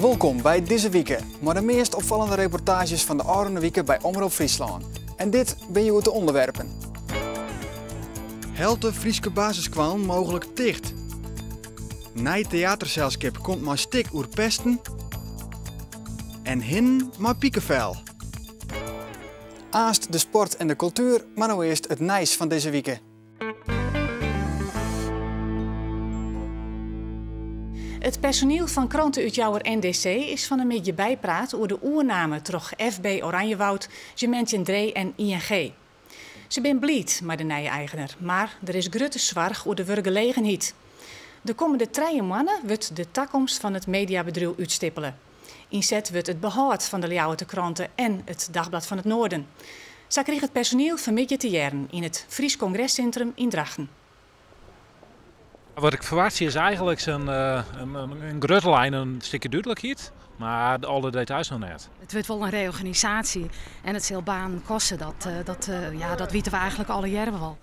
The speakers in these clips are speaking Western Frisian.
Wolkom by Dizze Wike, mei de meast opfallende reportaazjes fan de ôfrûne wike by Omrop Fryslân. En dit binne hjoed de ûnderwerpen. Helte Fryske basisskoallen mooglik ticht. Nij teaterselskip komt mei stik oer pesten. En hinnen mei pikefel. Aanst de sport en de kultuer, mar no earst it nijs fan dizze wike. It personiel fan kranteútjouwer NDC is fan 'e middei bypraat oer de oername troch FB Oranjewoud, Gementjen Dree en ING. Se binne bliid mei de nije eigener, mar der is grutte soarch oer de wurkgelegenheid. De kommende trije moanne wurdt de takomst fan it mediabedriuw útstippele. Ynset wurdt it behâld fan de Ljouwerter Krante en it Dagblad van het Noorden. Sa krige it personiel fanmiddei te hearren yn it Frysk Kongressintrum yn Drachten. Wat ik ferwachtsje is eigenlik in, in grutte lijn in stikje dúdlikheid, mar alle details noch net. It wurdt wol in reorganisaasje en it sil banen koste, dat, dat, ja, dat witte we eigenlik allegearre wol.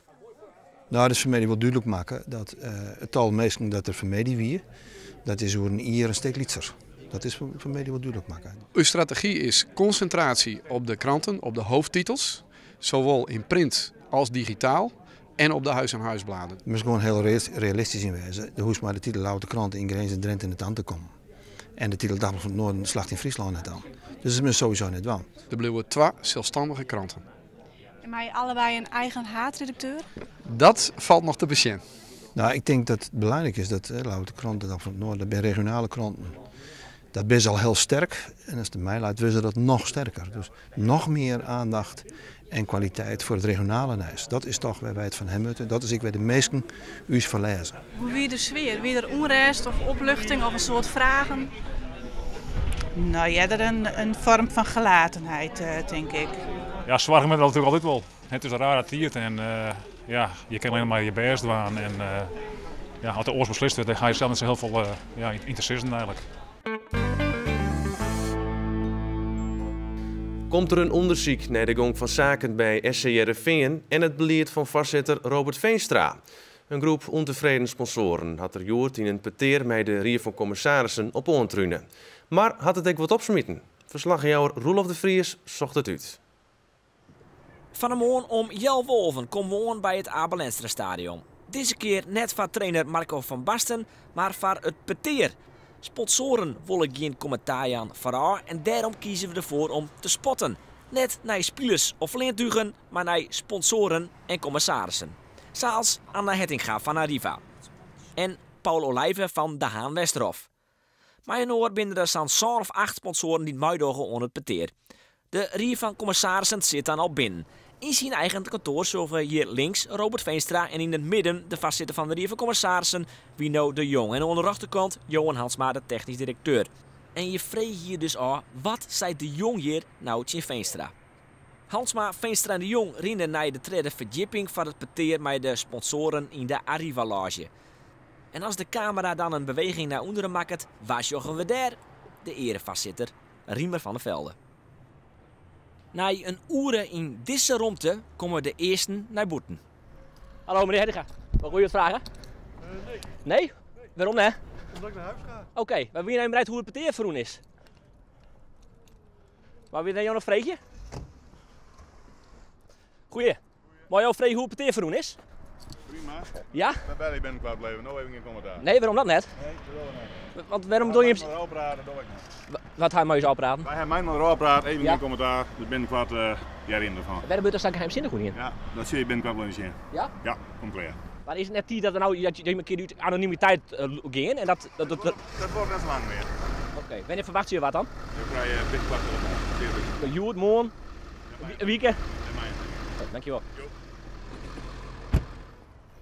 No, it is foar my wol dúdlik makke dat it tal minsken dat der fanmiddei wie, dat is oer in jier in stik lytser. Dat is foar my wol dúdlik makke. Uw strategy is konsintraasje op de kranten, op de hoofdtitels, zowel in print als digitaal en op de huis-aan-huisbladen. Je moatst gewoan hiel realistysk yn wêze. Der hoechst mei de titel Ljouwerter Krante yn Grins en Drinte net oan te kommen. En de titel Dagblad van het Noorden slacht yn Fryslân net oan. Dus dat moatst sowieso net dwaan. Der bliuwe twa selsstannige kranten. En mei allebei in eigen haadredakteur? Dat falt noch te besjen. No, ik tink dat it belangryk is dat Ljouwerter Krante, Dagblad van het Noorden, dat binne regionale kranten. Dat binne se al hiel sterk en as it oan my leit wurde se dat noch sterker. Dus noch mear aandacht en kwaliteit foar it regionale nijs. Dat is toch wêr't wy it fan ha moatte. Dat is ek wêr't de minsken ús foar lêze. Hoe wie de sfear? Wie der ûnrêst of opluchting of in soad fragen? No, earder in foarm fan gelatenheid, tink ik. Ja, soargen binne der natuerlik altyd wol. It is in rare tiid en ja, je kinne allinne mar je bêst dwaan. En ja, as der oars beslist wurdt, dan ha je sels net sa hiel folle ja, yn te sizzen eigenlik. Komt der in ûndersyk nei de gong fan saken by SC Hearrenfean en it belied fan foarsitter Robert Veenstra? In groep ûntefreden sponsoaren hat der hjoed yn in petear mei de Rie fan Kommissarissen op oantrune. Mar hat it ek wat opsmiten? Ferslachjouwer Roelof de Vries socht it út. Fan 'e moarn om healwei alven komme we oan by it Abe Lenstra Stadion. Dizze kear net foar trainer Marco van Basten, mar foar it petear. Sponsoaren wolle gjin kommentaar jaan foarôf en dêrom kieze we derfoar om te spotten. Net nei spilers of fleantugen, mar nei sponsoaren en kommissarissen. Sa as Anna Hettinga fan Arriva en Paul Olijve fan De Haan Westerhof. Mei-inoar binne der sa'n sân of acht sponsoaren dy't meidogge oan it petear. De Rie fan Kommissarissen sit dan al binnen. Yn syn eigen kantoar sjogge we hjir links Robert Veenstra en yn it midden de foarsitter fan de Rie fan Kommissarissen, Wino de Jong. En oan de rjochterkant Johan Hansma, de technysk direkteur. En je freegje je dus ôf, wat seit de Jong hjir no tsjin Veenstra? Hansma, Veenstra en de Jong rinne nei de tredde ferdjipping foar it petear mei de sponsoaren yn de Arriva-lôzje. En as de kamera dan in beweging nei ûnderen makket, wa sjogge we dêr? De earefoarsitter, Riemer van der Velde. Nei in oere yn dizze romte komme de earsten nei bûten. Hallo menear Hettinga, mag ik u wat vragen? Nee. Nee? Wêrom net? Omdat ik nei hûs ga. Oké, mar wiene jim bereid hoe't it petear ferrûn is? Mar wie der jo noch freegje? Goeie. Mei jo freegje hoe't it petear ferrûn is? Prima. Ja? Wy belje binnenkort wol even. No even gjin kommentaar. Nee, wêrom dat net? Nee, dat wol ik net. Want wêrom dogge jim... Mei inoar ôfprate, doch ik net. Wat ha mei ús ôfpraten? Wy ha mei inoar ôfpraat, even Ja. gjin kommentaar. Dus binnenkort hearre jim derfan. Wêrom wurdt der sa geheimsinnich oer dien? Ja, dat sil je binnenkort wol even sjen. Ja? Ja, komt klear. Mar is it net tiid dat we no dat jim in kear út anonimiteit gean en dat dat Dat duorret net sa lang mear. Oké, wannear ferwachtsje je wat dan? Jo krije binnenkort telefoan. Hjoed, moarn, in wike? Dankjewel.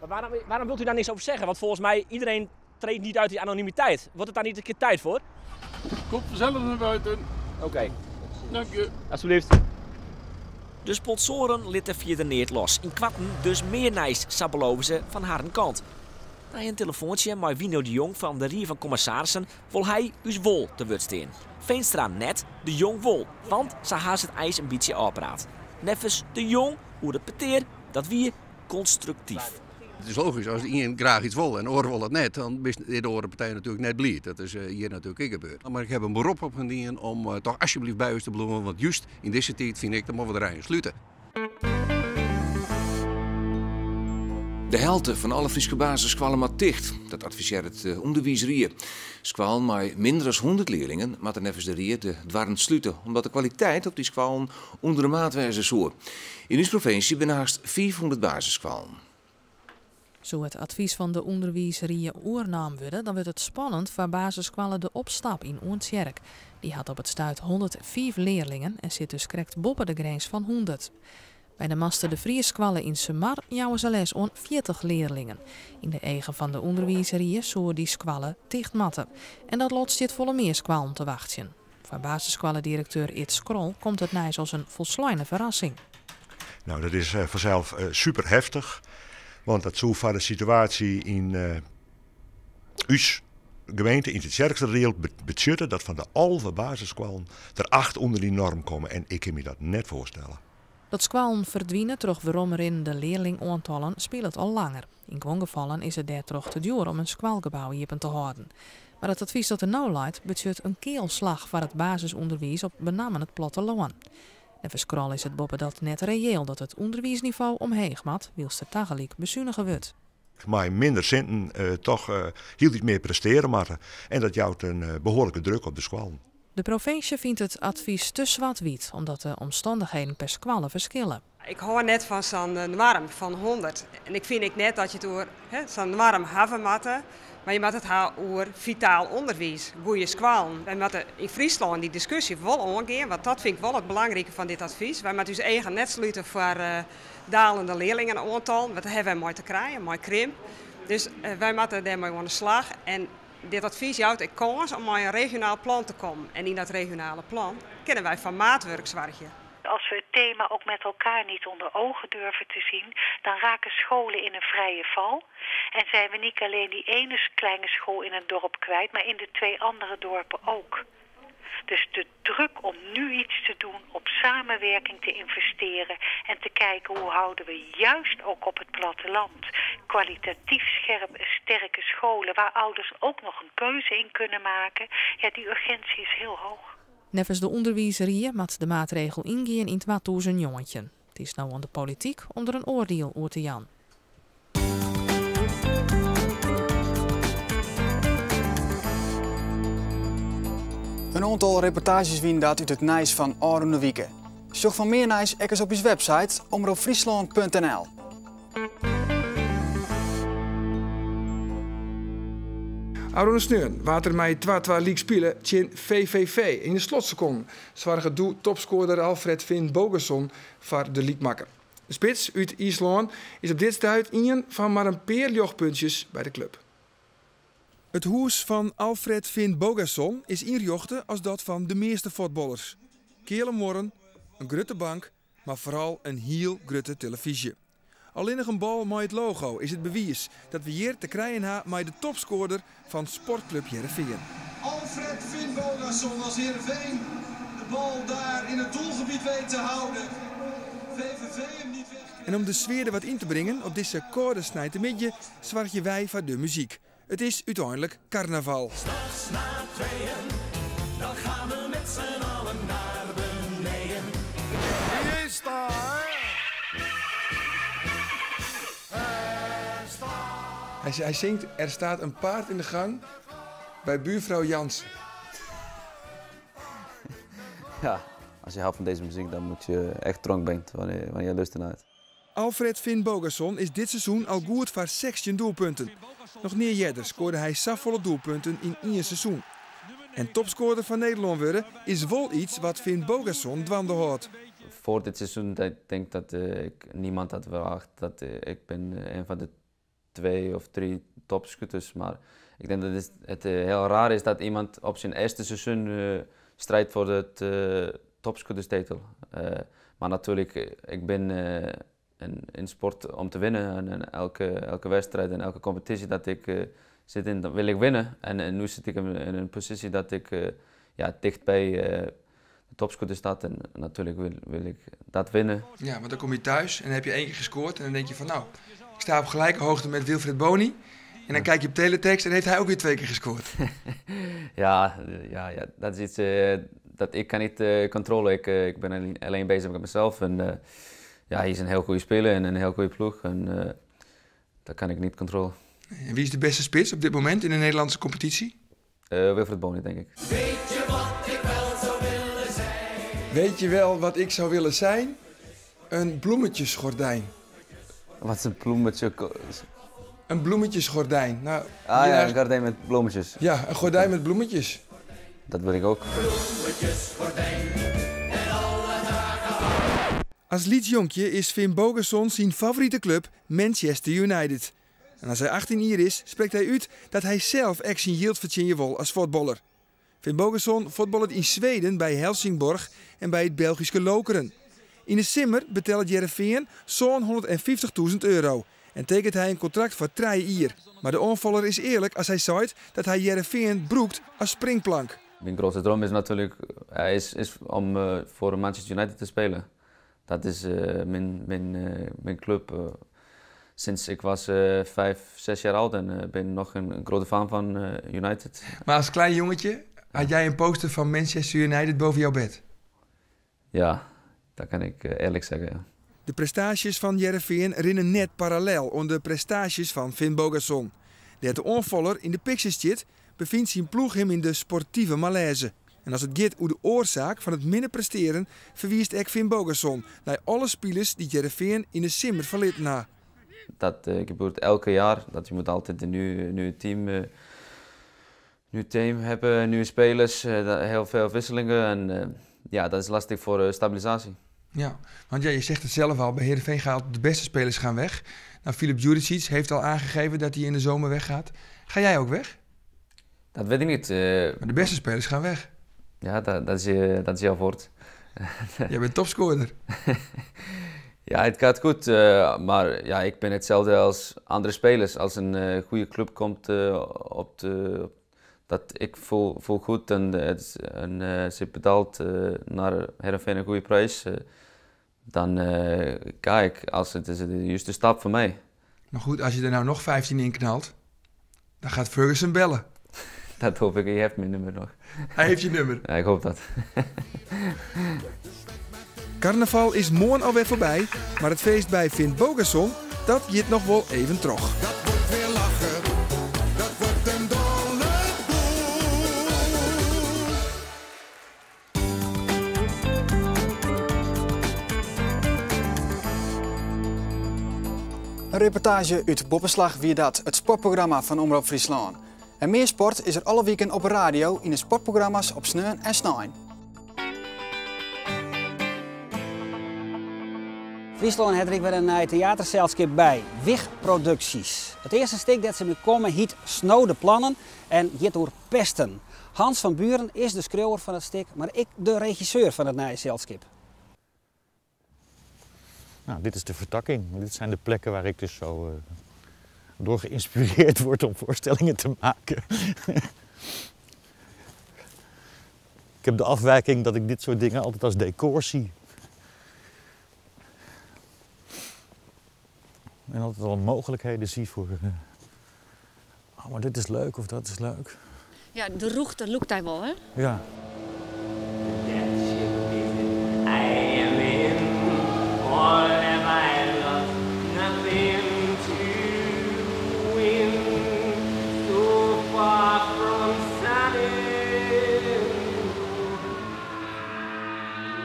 Maar waarom wilt u daar niks over zeggen? Want volgens mij, iedereen treedt niet uit die anonimiteit. Wordt het daar niet een keer tijd voor? Komt vanzelf naar buiten. Oké. Dank je. Alsjeblieft. De sponsoaren litte fierder neat los. Ynkoarten dus mear nijs, sa belove se fan harren kant. Nei in telefoantsje mei Wino de Jong fan de Rie fan Kommissarissen wol hy ús wol te wurd stean. Veenstra net, de Jong wol, want sa ha se it eins in bytsje ôfpraat. Neffens de Jong oer it petear, dat wie konstruktyf. It is logysk, as ien graach iets wol en de oar wol it net, dan is de oare partij natuerlik net bliid. Dat is hjir natuerlik ek gebeurd. Mar ik haw in berop op him dien om toch asjebleaft by ús te bliuwen, want just yn dizze tiid fyn ik dat moatte we de reinen slute. De helte fan alle Fryske basisskoallen moat ticht. Dat advisearret de ûnderwiisrie. Skoallen mei minder as 100 learlingen moatte neffens de rie de doarren slute, omdat de kwaliteit op dy skoallen ûnder de maat wêze soe. Yn ús provinsje binne hast 500 basisskoallen. Soe it advys fan de ûnderwiisrie oernaam wurde, dan wurdt it spannend foar basisskoalle De Opstap yn Oentsjerk. Dy hat op it stuit 105 learlingen en sit dus krekt boppe de grins fan 100. By de Master de Vriesskoalle yn Sumar jouwe se les oan 40 learlingen. Yn de eagen fan de ûnderwiisrie soe dy skoalle ticht moatte. En dat lot stiet folle mear skoallen te wachtsjen. Foar basisskoalledirekteur Ids Krol komt it nijs as in folsleine ferrassing. Nou, dat is fansels super heftich. Want dat soe foar de situaasje yn ús gemeente, yn it Tytsjerksteradiel, betsjutte dat fan de 11 basisskoallen der 8 ûnder dy norm komme. En ik kin my dat net foarstelle. Dat skoallen ferdwine troch weromrinnende learlingoantallen spilet al langer. Yn guon gefallen is it dêrtroch te djoer om in skoalgebou iepen te hâlden. Mar it advys dat der no leit, betsjut in kealslach foar it basisûnderwiis op benammen it plattelân. Neffens Krol is it boppedat net reëel dat it ûnderwiisnivo omheech moat, wylst der tagelyk besunige wurdt. Mei minder sinten toch hieltyd mear presteare moatte en dat jout in behoarlike druk op de skoallen. De provinsje fynt it advys te swart-wyt, omdat de omstannichheden per skoalle ferskille. Ik hâld net fan sa'n noarm fan 100. En ik fyn ek net dat je it oer sa'n noarm hawwe moatte, mar je moatte it ha oer fitaal ûnderwiis, goede skoallen. Wy moatte yn Fryslân dy diskusje wol oangean, want dat fyn ik wol it belangrike fan dit advys. Wy moatte ús eagen net slute foar dalende learlingenoantallen, want dêr hawwe wy mei te krijen, mei krimp. Dus wy moatte dêrmei oan de slach. En dit advys jout ek kâns om mei in regionaal plan te kommen. En yn dat regionale plan kinne wy foar maatwurk soargje. Als we het thema ook met elkaar niet onder ogen durven te zien, dan raken scholen in een vrije val. En zijn we niet alleen die ene kleine school in een dorp kwijt, maar in de twee andere dorpen ook. Dus de druk om nu iets te doen, op samenwerking te investeren en te kijken hoe houden we juist ook op het platteland kwalitatief scherp sterke scholen waar ouders ook nog een keuze in kunnen maken. Ja, die urgentie is heel hoog. Neffens de ûnderwiisrie moat de maatregel yngean yn 2019. It is no oan de polityk om der in oardiel oer te jaan. In oantal reportaazjes wiene dat út it nijs fan ôfrûne wike. Sjoch foar mear nijs ek ris op ús website omropfryslân.nl. Ôfrûne sneon waard der mei 2-2 lyk spile tsjin VVV. Yn de slotsekonden soarge doe topskoarder Alfred Finnbogason foar de lykmakker. De spits út Yslân is op dit stuit ien fan mar in pear ljochtpuntsjes by de klup. It hûs fan Alfred Finnbogason is ynrjochte as dat fan de measte fuotballers. Keale muorren, in grutte bank, mar foaral in hiel grutte telefyzje. Allinnich in bal mei it logo is it bewiis dat we hjir te krijen ha mei de topskoarder fan Sportklup Hearrenfean. Alfred Finnbogason als Heerenveen de bal daar in het doelgebied weet te houden. VVV hem niet weg. En om de sfear der wat yn te bringen op dizze kâlde sneintemiddei soargje wy foar de muzyk. It is úteinlik karnaval. Straks na tweeën, dan gaan we met z'n allen naar beneden. Wie is daar? Hy, hy singt Er staat een paard in de gang by buurvrouw Jansen. Ja, als je houdt van deze muziek, dan moet je echt dronk bent wanneer je lust ernaar hebt. Alfred Finnbogason is dit seizoen al goed foar 16 doelpunten. Noch nea earder skoarde hy safolle doelpunten yn ien seizoen. En topskoarder fan Nederlân wurde is wol iets wat Finnbogason dwaande hâldt. Voor dit seizoen denk ik dat ik niemand had verwacht dat ik ben een van de twee of drie topschutters. Maar ik denk dat het heel raar is dat iemand op zijn eerste seizoen strijdt voor het topschutterstitel. Maar natuurlijk, ik ben in sport om te winnen. En elke wedstrijd en elke competitie dat ik zit in, dan wil ik winnen. En nu zit ik in een positie dat ik, ja, dicht bij de topschutter staat. En natuurlijk wil ik dat winnen. Ja, want dan kom je thuis en dan heb je één keer gescoord en dan denk je van nou, Ik sta op gelijke hoogte met Wilfred Bony. En dan kijk je op teletext en heeft hij ook weer twee keer gescoord. Ja, ja, ja, dat is iets dat ik kan niet controleren. Ik ben alleen bezig met mezelf. En ja, hij is een heel goede speler en een heel goede ploeg. En dat kan ik niet controleren. En wie is de beste spits op dit moment in de Nederlandse competitie? Wilfred Bony, denk ik. Weet je wat ik wel zou willen zijn? Weet je wel wat ik zou willen zijn? Een bloemetjesgordijn. Wat is een bloemetje? Een bloemetjesgordijn. Nou, Ah hier ja, een gordijn met bloemetjes. Ja, een gordijn met bloemetjes. Dat wil ik ook. Bloemetjesgordijn en alle dagen. Als lyts jonkje is Finnbogason zijn favoriete club Manchester United. En als hij 18 jaar is, spreekt hij uit dat hij zelf echt zijn geld verdienen wil als voetballer. Finnbogason voetballet in Zweden bij Helsingborg en bij het Belgische Lokeren. In de simmer betelt Hearrenfean zo'n 150.000 euro en tekent hij een contract voor 3 jaar. Maar de aanvaller is eerlijk als hij zegt dat hij Hearrenfean broekt als springplank. Mijn grootste droom is natuurlijk is om voor Manchester United te spelen. Dat is mijn club. Sinds ik was 5, 6 jaar oud en ben nog een grote fan van United. Maar als klein jongetje had jij een poster van Manchester United boven jouw bed? Ja, dat kan ik eerlijk zeggen, ja. De prestaties van Hearrenfean rennen net parallel onder de prestaties van Finnbogason. De aanvaller in de pictures zit, bevindt zijn ploeg hem in de sportieve malaise. En als het gaat over de oorzaak van het minder presteren, verwiest ek Finnbogason naar alle spelers die Hearrenfean in de simmer verlitten ha. Dat gebeurt elke jaar, dat je moet altijd een nieuw team hebben, nieuwe spelers, heel veel wisselingen en dat is lastig voor stabilisatie. Ja, want je zegt het zelf al, bij Heerenveen gaat de beste spelers gaan weg. Filip Djuricic heeft al aangegeven dat hij in de zomer weggaat. Ga jij ook weg? Dat weet ik niet. Maar de beste spelers gaan weg. Ja, dat is jouw woord. Jij bent topscorer. Ja, het gaat goed, maar ik ben hetzelfde als andere spelers. Als een goede club komt op de, dat ik voel goed en ze betaalt naar Heerenveen een goede prijs, dan ga ik als het is de juiste stap voor mij. Maar goed, als je er nou nog 15 in knalt, dan gaat Ferguson bellen. Dat hoop ik, hij heeft mijn nummer nog. Hij heeft je nummer? Ja, ik hoop dat. Carnaval is morgen alweer voorbij, maar het feest bij Finnbogason, dat gaat nog wel even terug. Dat wordt weer lachen, dat wordt een dolle boel. Een reportage uit Boppeslach wie dat, het sportprogramma van Omrop Fryslân. En meer sport is er alle weken op de radio in de sportprogramma's op Sneun en Snein. Fryslân hat der weer een theaterselskip bij, Wig Producties. Het eerste stuk dat ze me komen heet Snode Plannen en gaat door pesten. Hans van Buren is de schreeuwer van het stuk, maar ik de regisseur van het nieuwe selskip. Dit is de vertakking. Dit zijn de plekken waar ik dus zo door geïnspireerd word om voorstellingen te maken. Ik heb de afwijking dat ik dit soort dingen altijd als decor zie. En altijd al mogelijkheden zie voor oh, maar dit is leuk of dat is leuk. Ja, de roeg, dat lukt hij wel, hè? Ja.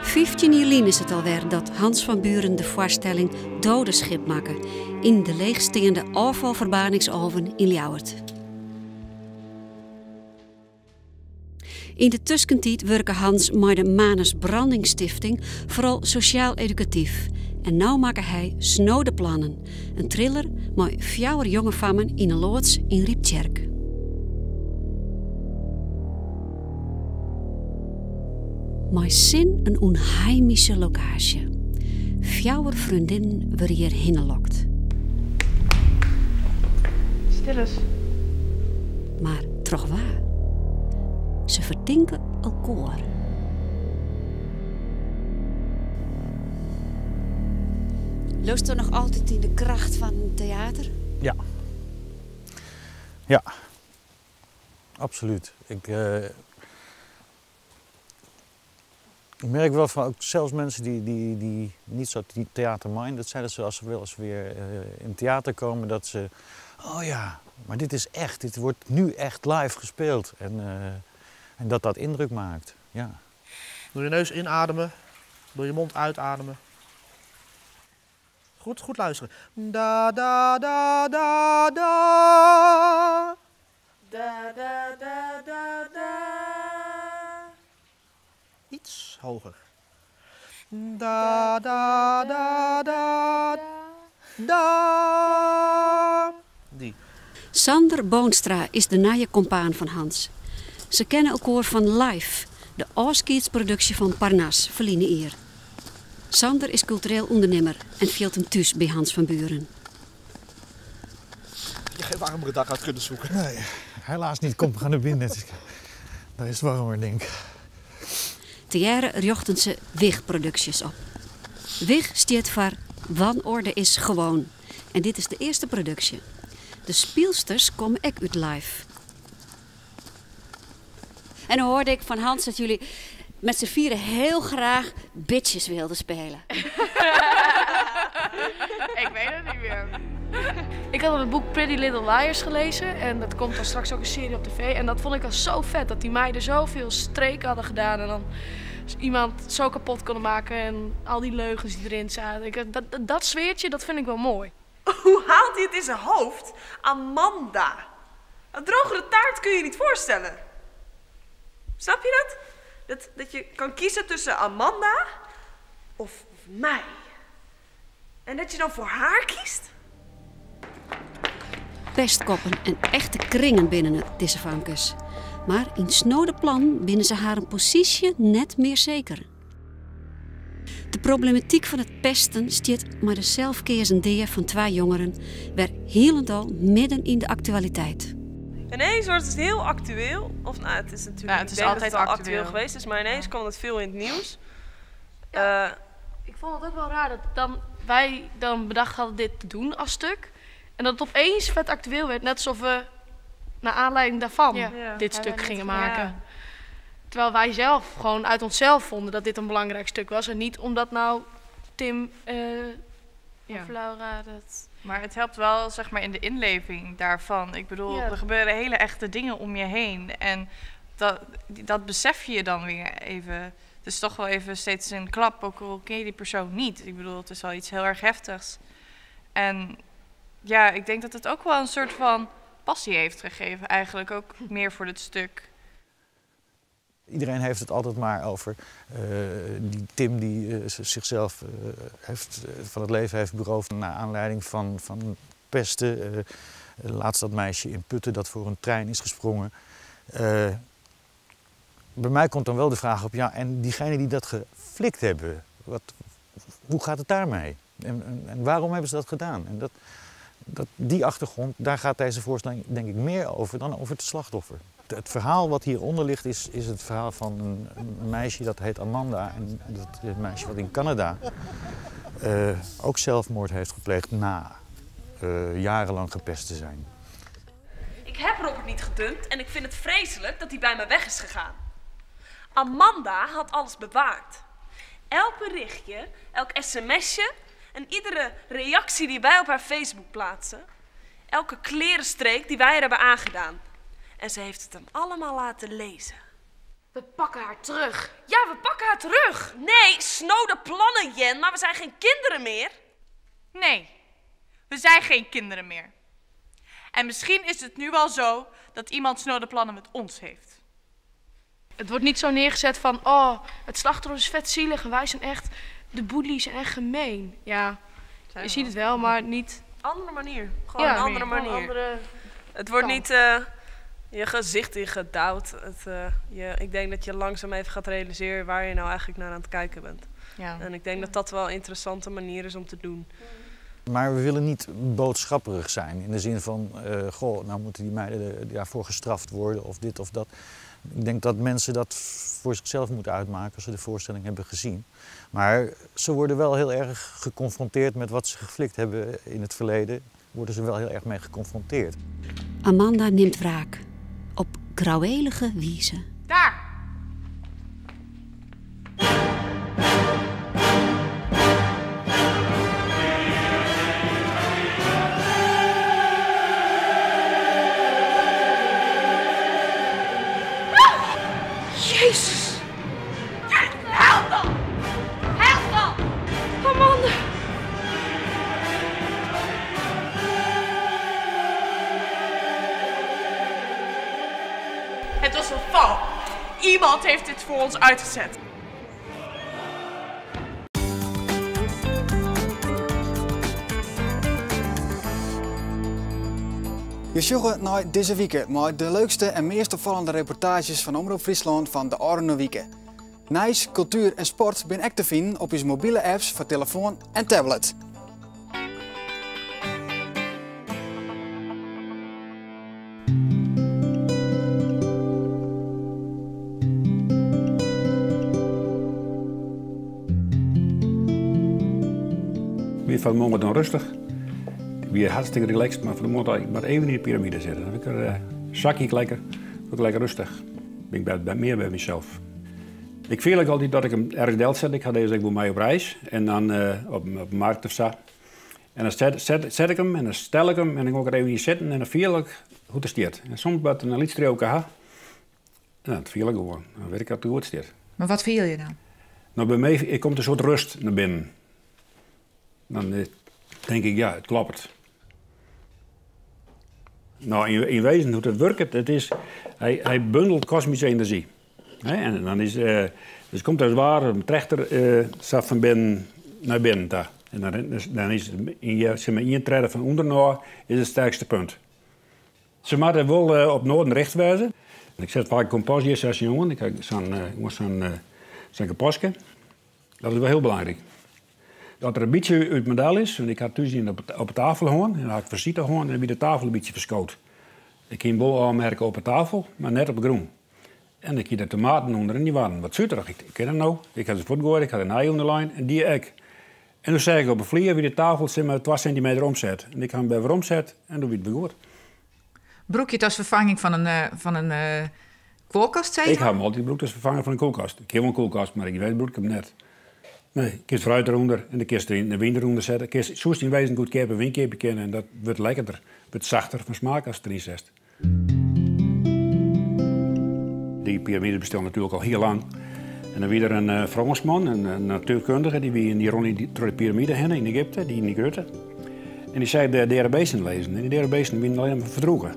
15 juli is het alweer dat Hans van Buren de voorstelling Dodenschip maken in de leegstaande afvalverbrandingsoven in Ljouwert. In de tussentijd werken Hans met de Manus Brandingstichting vooral sociaal-educatief. En nou maken hij Snode Plannen, een thriller met 4 jonge vammen in een loods in Ryptsjerk. Maar zin een onheimische locatie. 4 vriendinnen worden hier hinnenlokt. Stil eens. Maar toch waar? Ze vertinken elkaar. Leausto noch altyd yn de kracht fan teäter? Ja. Ja. Absoluut. Ik, uh, ik merk wel van ook zelfs mensen die, die, die niet zo theater-minded zijn, dat ze als ze wel eens weer uh, in theater komen, dat ze, oh ja, maar dit is echt, dit wordt nu echt live gespeeld. En, uh, en dat dat indruk maakt, ja. Door je neus inademen, door je mond uitademen. Goed, goed luisteren. Da, da, da, da, da. Da, da, da, da, da. Iets hoger. Da, da, da, da, da. Die. Sander Boonstra is de nije kompaan fan Hans. Se kenne elkoar fan Live, de ôfskiedsproduksje fan Parnas ferline jier. Sander is kultureel ûndernimmer en fielt him thús by Hans van Buren. Je geen warmere dag uit kunnen zoeken. Nee, helaas niet. Kom, we gaan naar binnen. Daar is het warmer, denk ik. Tegearre rjochten se Wig-producties op. Wig stiet foar Wanorde is Gewoon. En dit is de earste produksje. De spylsters komme ek út Live. En dan hoorde ik van Hans dat jullie met z'n vieren heel graag bitches wilden spelen. Ik weet het niet meer. Ik had het boek Pretty Little Liars gelezen en dat komt dan straks ook een serie op tv. En dat vond ik al zo vet, dat die meiden zoveel streken hadden gedaan en dan iemand zo kapot konden maken en al die leugens die erin zaten. Ik, dat, dat, dat sfeertje, dat vind ik wel mooi. Hoe haalt hij het in zijn hoofd? Amanda. Een drogere taart kun je je niet voorstellen. Snap je dat? Dat, dat je kan kiezen tussen Amanda of mij. En dat je dan voor haar kiest? Pestkoppen en echte kringen binne it, dizze famkes. Mar yn Snode Plan binne se harren posysje net mear seker. De problematyk fan it pesten stiet mei de selskeazen dea fan twa jongeren wer hielendal midden yn de aktualiteit. Ineens wordt het heel actueel. Of nou, het is natuurlijk Ja, het ik is denk dat altijd het al actueel. actueel geweest is, maar ineens kwam het veel in het nieuws. Ja. Eh, Ik vond het ook wel raar dat dan wij dan bedacht hadden dit te doen als stuk. En dat het opeens vet actueel werd. Net alsof we naar aanleiding daarvan Ja. Ja. dit Wij stuk hebben gingen niet- maken. ja. Terwijl wij zelf gewoon uit onszelf vonden dat dit een belangrijk stuk was. En niet omdat nou Tim ja. Of Laura dat. Maar het helpt wel, zeg maar, in de inleving daarvan. Ik bedoel, Ja. er gebeuren hele echte dingen om je heen. En dat, dat besef je dan weer even. Het is toch wel even steeds een klap, ook al ken je die persoon niet. Ik bedoel, het is wel iets heel erg heftigs. En ja, ik denk dat het ook wel een soort van passie heeft gegeven, eigenlijk ook meer voor dit stuk. Iedereen heeft het altijd maar over die Tim die zichzelf heeft, van het leven heeft beroofd naar aanleiding van pesten. Laatst dat meisje in Putten dat voor een trein is gesprongen. Bij mij komt dan wel de vraag op, ja, en diegenen die dat geflikt hebben, hoe gaat het daarmee? En waarom hebben ze dat gedaan? En die achtergrond, daar gaat deze voorstelling denk ik meer over dan over het slachtoffer. Het verhaal wat hieronder ligt is het verhaal van een meisje dat heet Amanda. En dat is het meisje wat in Canada ook zelfmoord heeft gepleegd na jarenlang gepest te zijn. Ik heb Robert niet gedumpt en ik vind het vreselijk dat hij bij me weg is gegaan. Amanda had alles bewaard. Elk berichtje, elk sms'je en iedere reactie die wij op haar Facebook plaatsen. Elke klerenstreek die wij haar hebben aangedaan. En ze heeft het hem allemaal laten lezen. We pakken haar terug. Ja, we pakken haar terug. Nee, snode plannen, Jen, maar we zijn geen kinderen meer. Nee, we zijn geen kinderen meer. En misschien is het nu wel zo dat iemand snode plannen met ons heeft. Het wordt niet zo neergezet van, oh, het slachtoffer is vet zielig en wij zijn echt, de bullies zijn echt gemeen. Ja, Zijn je we ziet wel. het wel, maar niet... Andere manier. Gewoon Ja, een andere gewoon een manier. andere Het wordt kant. niet je gezicht ingedouwd. Ik denk dat je langzaam even gaat realiseren waar je nou eigenlijk naar aan het kijken bent. En ik denk dat dat wel een interessante manier is om te doen. Maar we willen niet boodschapperig zijn in de zin van, goh, nou moeten die meiden daarvoor gestraft worden of dit of dat. Ik denk dat mensen dat voor zichzelf moeten uitmaken als ze de voorstelling hebben gezien. Maar ze worden wel heel erg geconfronteerd met wat ze geflikt hebben in het verleden. Worden ze wel heel erg mee geconfronteerd. Amanda neemt wraak. Op grouwelige wijze. Daar! Jezus! Help dan! Help dan! Amanda! Het was een val. Iemand heeft dit voor ons uitgezet. Je sjogge nei dizze wike mei de leukste en meast opfallende reportaazjes fan Omrop Fryslân fan de ôfrûne wike. Nijs, kultuer en sport binne ek te finen op ús mobile apps foar telefoan en tablet. Wie fan 'e moarn dan rêstich. Ik wie hartstikke relaxed, mar fan 'e moarn ik moat even yn de piramide sitte. Dan ik er, sak ik lekker, wurd ik lekker rêstich. Bin ik by, mear by mysels. Ik fiel ek altyd dat ik him ergens delset. Ik ha dizze ek wol mei op reis en dan op, op de markt of sa. En dan set, set, set ik him en dan stel ik him en dan gean ik der even yn sitten en dan fiel ik hoe't er stiet. En soms moat er in lyts triuwke ha. En dat fiel ik gewoan. Dan wit ik dat it goed stiet. Mar wat fiele je dan? No, by my ik komt in soart rêst nei binnen. Dan eh, tink ik, ja, it kloppet. No, yn, yn wêzen hoe't it wurket, it is, hy, hy bundelt kosmyske enerzjy. En dan is, uh, dus komt as it ware in trechter uh, sa fan binnen nei binnen ta. En dan, dan is yn, sis mar, ien tredde fan ûnderen ôf is it sterkste punt. Se moatte wol uh, op noarden richt wêze. Ik set faak kompost hjir sa jongen. Ik ha sa'n sa'n sa'n kompostke. Dat is wol hiel belangryk. Dat er in bytsje út model is, want ik ha thús ien op de tafel hân en dan ha ik fisite hân en dan wie de tafel in bytsje ferskood. Ik kin wol oanmerke op de tafel, mar net op de grûn. En ik hie de tomaten ûnder en dy waarden wat suterich. Ik kin it no. Ik ha se fuortgoaid, ik ha de nije ûnderlein en dy ek. En doe seach ik op de flier wie de tafel sis mar 2 sintimeter omset. En ik ha him wer weromset en doe wie it wer goed. Brûke je it as ferfanging fan in, eh, fan in uh, kuolkast, Ik ha him altyd brûkt as ferfanger fan in kuolkast. Ik ha wol in kuolkast, mar ik weet brûk ik him net. Nee, kinst fruit derûnder en dan kinst de wyn derûnder sette. Kinst, soest yn wêzen goedkeape wyn keapje kinne en dat wurdt lekkerder, wurdt sachter fan smaak ast deryn setst. Dy piramide bestiet natuerlik al hiel lang. En dan wie der in uh, Frânsman, in natuerkundige, dy wie dy rûn troch de piramide hinne yn Egypte, dy yn dy grutte. En dy seach de deade bisten lizzen. En dy deade bisten wiene allinnich mar ferdrûge.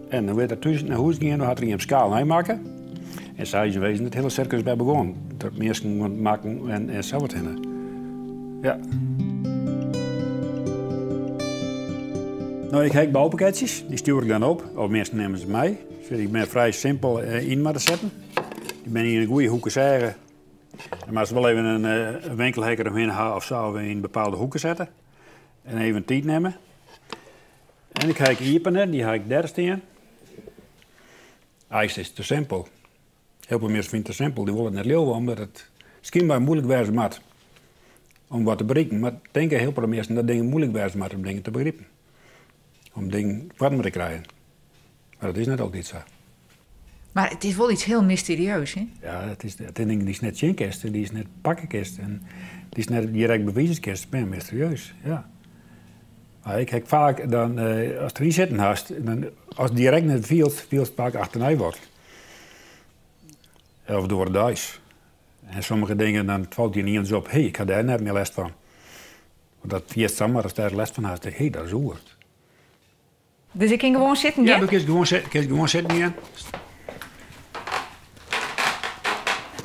En dan wie er thús nei hûs gien, dan hat er ien op skaal neimakke. En sa is yn wêzen it hiele sirkus by begûn. Dat minsken makken en, en sa wat hinne. Ja. No, ik ha ek boupakketsjes, dy stjoer ik dan op. Of minsken nimme se mei. Dus ik bin frij simpel eh, yn te setten. Ik bin yn in goede hoeke seage. En moatst wol even in, eh, in winkelhekker omhinne ha of sa, of yn bepaalde hoeken sette. En even tiid nimme. En ik ha ek iepene, dy ha ik dêr stean. Eins is it te simpel. Hiel folle minsken fine it te simpel. Dy wolle it net leauwe, omdat it skynber muoilik wêze moat om wat te berikken. Mar tinke hiel folle minsken dat dingen muoilik wêze moatte om dingen te begripen. Om dingen foarme te krijen. Mar dat is net altyd sa. Mar it is wol yts hiel mysterieus, hè? Ja, it is, it is dingen dy'tst net sjen kinst en dy'tst net pakke kinst en dy'tst net direkt bewize kinst, binne mysterieus, ja. Mar ik ha faak dan, eh, ast deryn sitten hast, dan, ast direkt net fielst, fielst faak achternei wat. Of door de deis. En sommige dingen, dan falt je iens op, hé, ik ha dêr net mear lêst fan. Want dat fielst samar ast dêr lêst fan hast, hé, dat is oer. Dus ik kin gewoan sitten gean? Ja, do kinst gewoan, kinst gewoan sitten gean.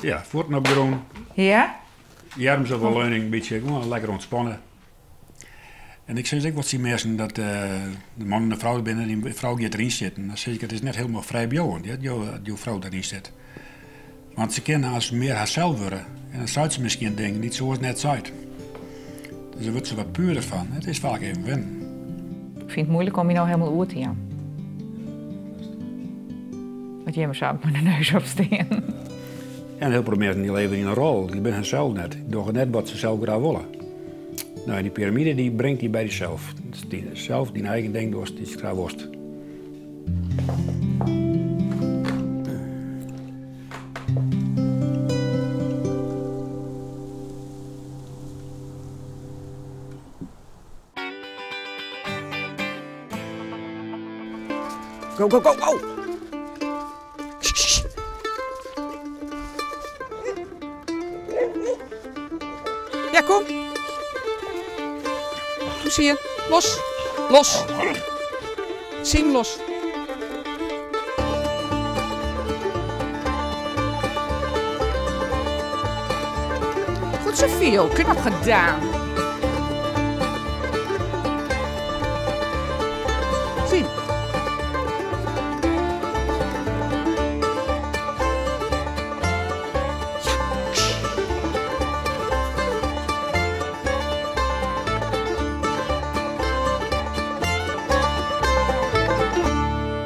Ja, fuotten op de grûn. Ja? Earms op de leuning, in bytsje gewoan lekker ûntspanne. En ik sis ek wol tsjin minsken dat uh, de man en de frou binne, dy frou giet deryn sitten. Dan sis ik, it is net hielendal frijbliuwend, hear, dat jo frou deryn sit. Want se kin aanst mear harsels wurde. En dan seit se miskien dingen dy't se oars net seit. Dus dêr wurdt se wat puerder fan. It is faak even wennen. Ik fyn it muoilik om my no hielendal oer te jaan. As jimme sa op de neus op stean. En hiel protte minsken dy leve yn in rol, dy binne harsels net. Dy dogge net wat se sels graach wolle. No, en dy piramide dy bringt dy by dysels. Sels dyn eigen ding dochst dy'tst graach wolst. Go, go, go, go! Ja, kom. Kom zie je. Los. Los. Siem los. Goed zo, Fio. Knap gedaan. Siem.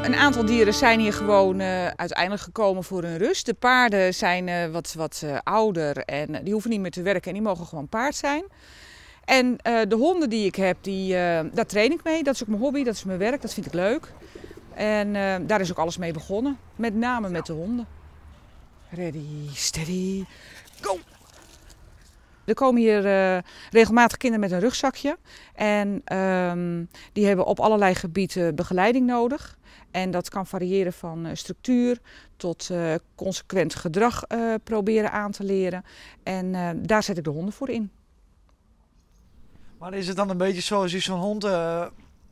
Een aantal dieren zijn hier gewoon uiteindelijk gekomen voor hun rust. De paarden zijn wat ouder en die hoeven niet meer te werken en die mogen gewoon paard zijn. En de honden die ik heb, daar train ik mee. Dat is ook mijn hobby, dat is mijn werk, dat vind ik leuk. En daar is ook alles mee begonnen, met name met de honden. Ready, steady, go! Er komen hier regelmatig kinderen met een rugzakje. En die hebben op allerlei gebieden begeleiding nodig. En dat kan variëren van structuur tot consequent gedrag proberen aan te leren. En daar zet ik de honden voor in. Maar is het dan een beetje zoals je zo'n hond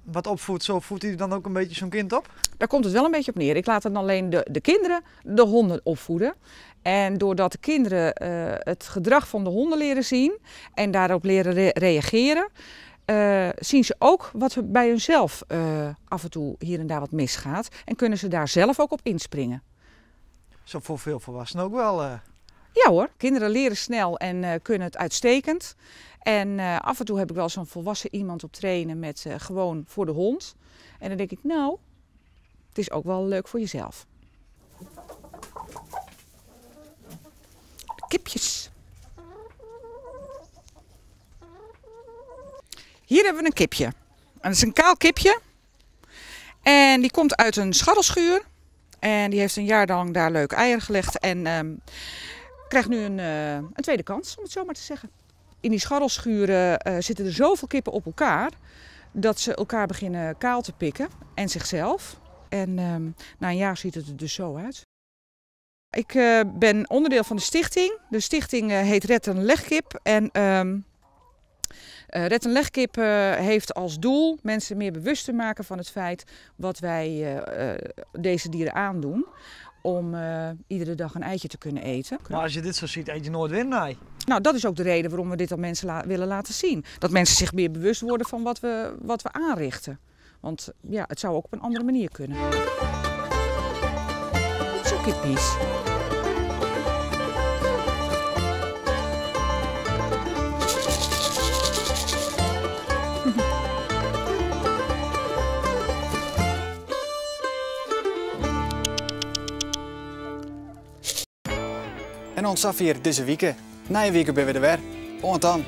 wat opvoedt, zo voedt hij dan ook een beetje zo'n kind op? Daar komt het wel een beetje op neer. Ik laat dan alleen de kinderen de honden opvoeden. En doordat de kinderen het gedrag van de honden leren zien en daarop leren reageren, zien ze ook wat er bij hunzelf af en toe hier en daar wat misgaat. En kunnen ze daar zelf ook op inspringen. Zo voor veel volwassenen ook wel. Ja hoor, kinderen leren snel en kunnen het uitstekend. En af en toe heb ik wel zo'n volwassen iemand op trainen met gewoon voor de hond. En dan denk ik, het is ook wel leuk voor jezelf. Kipjes. Hier hebben we een kipje. En dat is een kaal kipje. En die komt uit een scharrelschuur. En die heeft een jaar lang daar leuk eieren gelegd. En krijgt nu een tweede kans, om het zo maar te zeggen. In die scharrelschuren zitten er zoveel kippen op elkaar dat ze elkaar beginnen kaal te pikken en zichzelf. En na een jaar ziet het er dus zo uit. Ik ben onderdeel van de stichting. De stichting heet Red een Legkip. En Red een Legkip heeft als doel mensen meer bewust te maken van het feit wat wij deze dieren aandoen. Om iedere dag een eitje te kunnen eten. Maar als je dit zo ziet, eet je nooit weer een ei. Dat is ook de reden waarom we dit aan mensen willen laten zien. Dat mensen zich meer bewust worden van wat we aanrichten. Want het zou ook op een andere manier kunnen. Goed zo, kippies. En ons af hier deze week. Na je week ben we er weer. Oant dan.